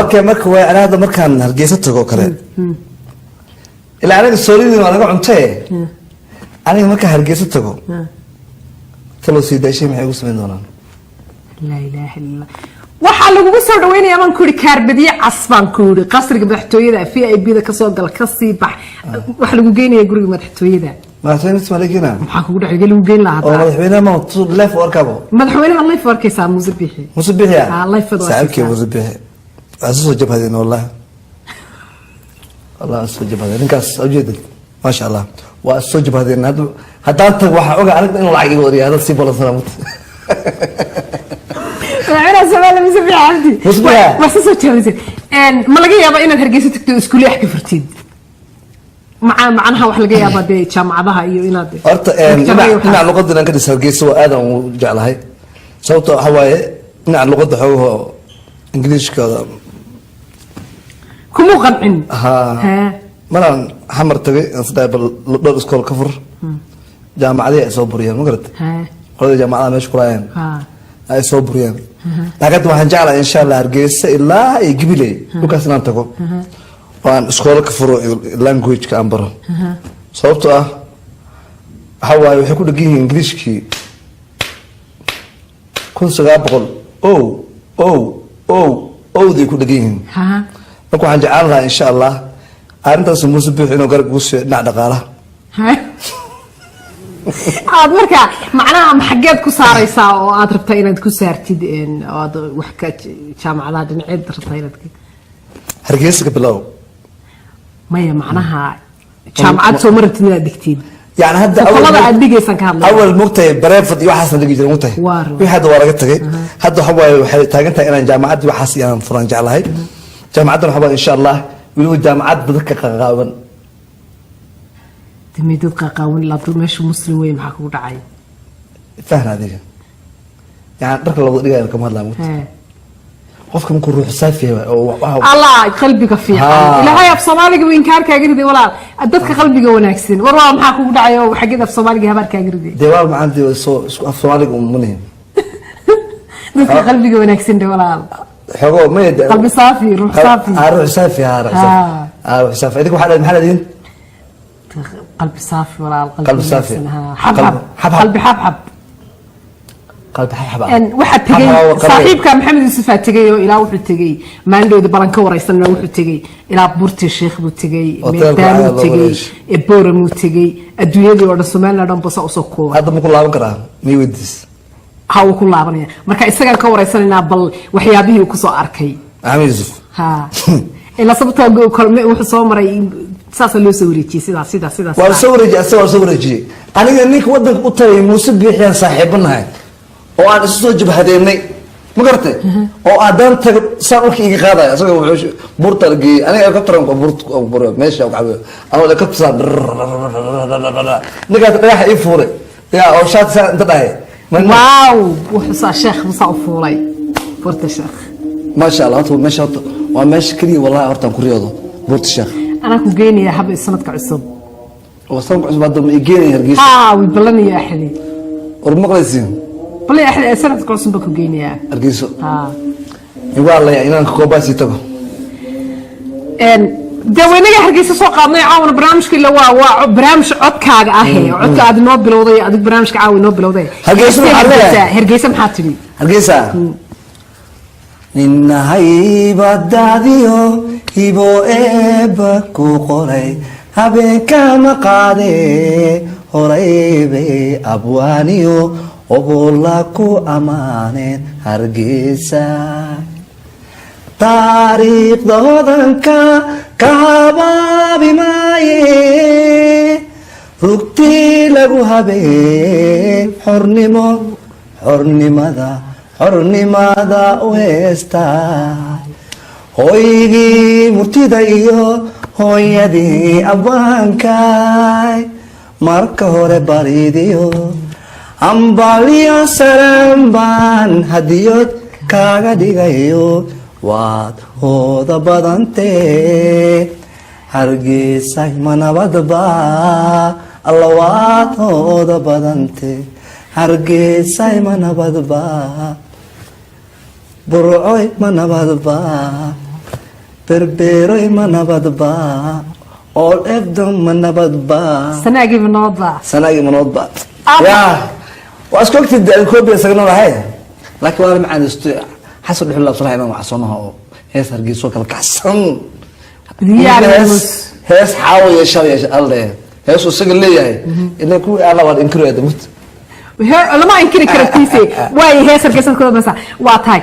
Okay, marka waa ana hadda markaan Hargeysa tago kale, ilaa aniga soolidii waa naga cuntee. Aniga markaan Hargeysa tago, talo sii daashay, maxay ugu samayn doonaan? Laa ilaaha illa Allah. Waxaa lagugu soo dhaweynaya baan ku yidhi kaarbadye cas baan ku yidhi, qasriga madaxtooyada VIP da kasoo gal, kasii bax, waxaa lagu geynaya guriga madaxtooyada. Madaxweyne Ismaalikiina? Maxaa kugu dhacay? Lagu geyn lahaa oo hataa. Madaxweynaha ma live u arkaabo? Madaxweynaha live arkaysaa, Muuse Bixi. Muuse Bixi. Ah, live waa saaxiibkii arkaysaa. Muuse Bixi waa soo jabhadeen, wallahi wallahi soo jabhadeen ninkaas ujeedad, maasha Allah, waa soo jabhadeen. Hadda haddaan tag, waxaa oga aniga inuu lacag iga wariya hadda sii balansanaa mut. Madaxweynaha Soomaaliya Muuse Bixi Cabdi. Muuse Bixi. Waa soo jabhadeen. Ma laga yaabaa inaad Hargeysa tagto, iskuuliyax ka furtid? Macnaha wax laga yaabaa dee jaamacadaha iyo inaad Horta dhinaca luqadda inaan ka dhis Hargeysa waa aad aan u jeclahay, sababto waxa waaye dhinaca luqadda xoogaho Ingiliishkooda kumuu qancin. Ha. Hee. Maraan Xamar tagay aan saddex bal dhowr iskool ka fur, jaamacadihii ay soo buriyeen, ma garat? Hee. Qolada jaamacadaha meesha kulaayeen ay soo buriyeen, laakiin hadda waxaan jeclahay, insha Allah, Hargeysa ilaa iyo Gabiley dhulkaas inaan tago oo aan iskoolo ka furo, language-ka aan baro, sababtoo ah waxa waaye waxay ku dhegan yihiin Ingiliishkii 1900 o o o owday ku dhegan yihiin. Marka waxaan jeclaan lahaa, insha Allah, arrintaas Muuse Buux inuu garab ugu siiyo dhinaca dhaqaalaha. Hee. Aad marka macnaha xaggeed ku saaraysaa oo aad rabtaa inaad ku saartid oo aad wax ka jaamacadaha dhinaceed rabtaa inaad ka Hargeysa ka bilow. Maya, macnaha jaamacad soo ma rabtid inaad dhigtid? Yani hadda Fasalada aad dhigaysaan ka hadlaya. Awal mogtahay private iyo waxaasna dhigi jiray, mogtahay? Waa run. Wixii hadda waa laga tagay. Hadda waxa waaye waxay taagan tahay inaan jaamacaddii waxaas inaan furaan jeclahay. Jaamacaddan waxa waaye, insha Allah, weliba jaamacad dadka qaqaaban. Dimi dad qaqaawan ilaa meesha Muslim wey, maxaa kugu dhacay? Fahna adiga, yani dharka la wada dhigayo kama hadlaa, mogtahay? Hee. Qofka markuu ruux saafi yahay oo Allah, qalbiga fiican. Ilaahay af Soomaaliga buu inkaar kaaga riday, walaal. Dadka qalbiga wanaagsan. War walaal, maxaa kugu dhacay oo xaggeed af Soomaaliga habaar kaaga riday? Dee waa macaan, dee soo isku af Soomaaliga uma nihin. Dadka qalbiga wanaagsan dhe, walaal. Xogo may. Qalbi saafi, ruux saafi. Ah, ruux saafi, ah, ruux saafi. Ah, ruux saafi. Idinka waxaa maxaa leediin? Qalbi saafi, walaal. Qalbi saafi. Wanaagsan, ha. Xabxab. Xabxab. Qalbi xabxab. Qalbi xabxab. Waxaa tegey Xabxab waa qalbi. Saaxiibka Maxamed Yuusuf aa tegey oo ilaa wuxuu tegey maalindhowda balan ka wareysanna, wuxuu tegey ilaa Buurta Sheekh buu tegey. Hoteelka Meedaanuu ayaa loo tegey. wareejiyey. Booramuu tegey, adduunyadii oo dhan, Somaliland dhan basa usoo koobay. Hadda ma ku laaban karaa? Mii weydiis. Ha, uu ku laabanaya. Marka isagaan ka wareysanaynaa bal waxyaabihii uu kusoo arkay. Maxamed Yuusuf. Ha, ilaa sababtoo kolme wuxuu soo maray saasaa loo soo wareejiyey, sidaas sidaas sidaas. Waa la soo wareejiyey, asaga waa la soo wareejiyey. Aniga ninka wadanka u tagay Muuse Biixiyaan saaxiibo nahay oo aan isu soo jabhadeennay, ma garatay? Oo haddaan tago saan dhulka iga qaadaya. Asaga wuxuu buurta la geeyey, aniga helicopter buurta meesha ku cabayo, anoo helicopter saan ninkaas dhagaxa ii fuuray ya oo shaati saan inta dhahay. Waaw, wuxuu saa sheekh musaa u fuulay Buurta Sheekh. Maasha Allah, horta meesha, horta waa meesha keliya, wallahi, hortaan ku riyoodo Buurta Sheekh. Anaa ku geynaya haba sanadka cusub. Oo sanadka cusub hadda ma ii geenaya Hargeysa? Ha, way ballanaya Axdi. War maqlaysiin? Ballan Axdi, sanadka cusub baan ku geynayaa. Hargeyso? Ha. Igu hadlaya inaan koobaasii tago. Dee waynaga Hargeysa soo qaadnay caawana. Barnaamijka ila waa barnaamij codkaaga ah, codka aad inoo bilowday adig, barnaamijka caawa inoo bilowday. Hargeysa maxaa leeyahay? Hargeysa maxaa tidhi? Hargeysa ninnahaybadaadiyo hibo eebba ku qoray habeenkama qaade, horaybay abwaaniyo obola ku ammaaneen. Hargeysa taariikhda hodanka ka habaabi maaye, rugtii lagu habeen xornimo, xornimada, xornimada u heestaa, hooygii murtida iyo hooyadii abwaankay. Marka hore baridiyo hambalyo salaan baan hadiyod kaaga dhigayo, waad hooda badantee. Hargeysay, ma nabadba? Alla, waad hooda badante. Hargeysay, ma nabadba? Burcoy ma nabadba, Berberoy ma nabadba, all of them ma nabadba. Sanaagiiba nabadba. Sanaagii ma nabadba. Ah. Ya, waa isku ogtid, Koobiya isaga noolahay, laakiin waa la macaanisto. Xasan Dhuxul Laab Salax imaan waxsoomaha oo hees Hargeyso kala kacsan. Diyaar. Hees hees xaawo yeesha yeesha alle, heesuu isaga leeyahay ilaa kuwii alla waa inkiraya damut. Lama inkiri karo tiise. Waay, hees Hargeysa ku dambaysa waa tahay.